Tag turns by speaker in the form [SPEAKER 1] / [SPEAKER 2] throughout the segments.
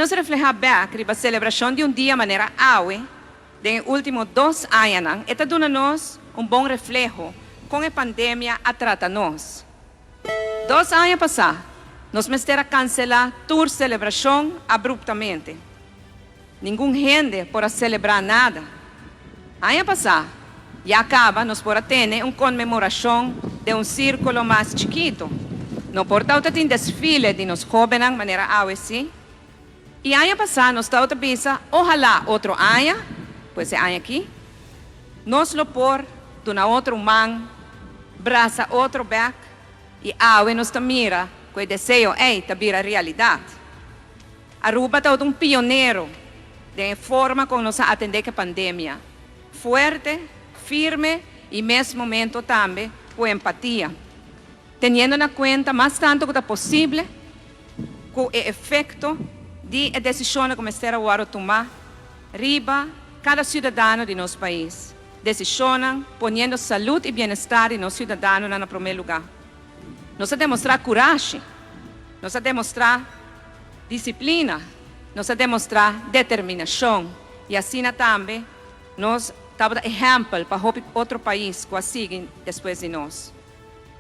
[SPEAKER 1] nos refleha bek riba celebracion di un dia manera awe, den e ultimo 2 añanan, e ta duna nos un bon refleho con e pandemia a trata nos. 2 aña pasa, nos mester a cancela tur celebracion abruptamente. Ningun hende por a celebra nada. Aña pasa, ya caba nos por a tene un conmemoracion di un circulo mas chikito. No por tin desfile di nos hobennan manera awe si. Y aña pasa nos tabata pensa, ohala otro aña, pues e aña aki, nos lo por duna otro man, brasa otro bek, y awe nos ta mira cu e deseo ey ta bira realidad. Aruba ta un pionero di forma con nos a atende cu e pandemia. Fuerte, firme y mes momento tambe cu empatia. Teniendo na cuenta mas tanto cu ta posibel cu e efecto di e decision cu mester a tuma riba cada ciudadano di nos pais. Decision poniendo salud y bienestar di nos ciudadanonan na prome lugar. Nos a demostra curashi, nos a demostra disciplina, nos a demostra determinacion y asina tambe nos tabata ehempel pa otro pais cu a sigui despues di nos.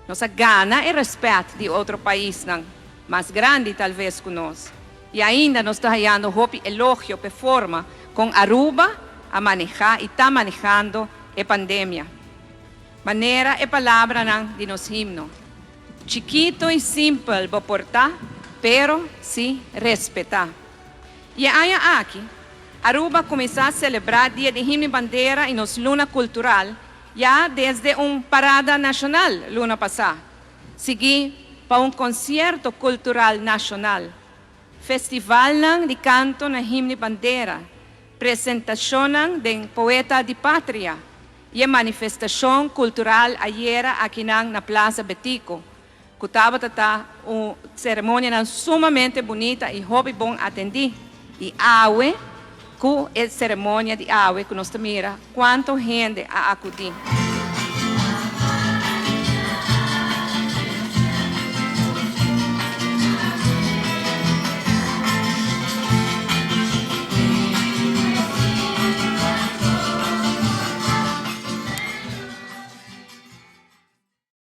[SPEAKER 1] Nos a gana e respet di otro paisnan, mas grandi talbes cu nos. Y ainda nos ta hayando hopi elogio pa forma con Aruba a maneha y ta manehando e pandemia. Manera e palabranan di nos himno. Chikito y simpel bo por ta, pero si respeta. Y aña aki, Aruba a cuminsa celebra Dia di Himno y Bandera y nos Luna Cultural ya desde un parada nacional luna pasa. Sigui pa un concierto cultural nacional, festival di canto na Himno y Bandera, presentacion di Poeta di Patria y manifestacion cultural ayera aki na Plaza Betico, cu tabata un ceremonia sumamente bunita y hopi bon atendi. Y awe, cu e ceremonia di awe, cu nos mira cuanto hende a acudi.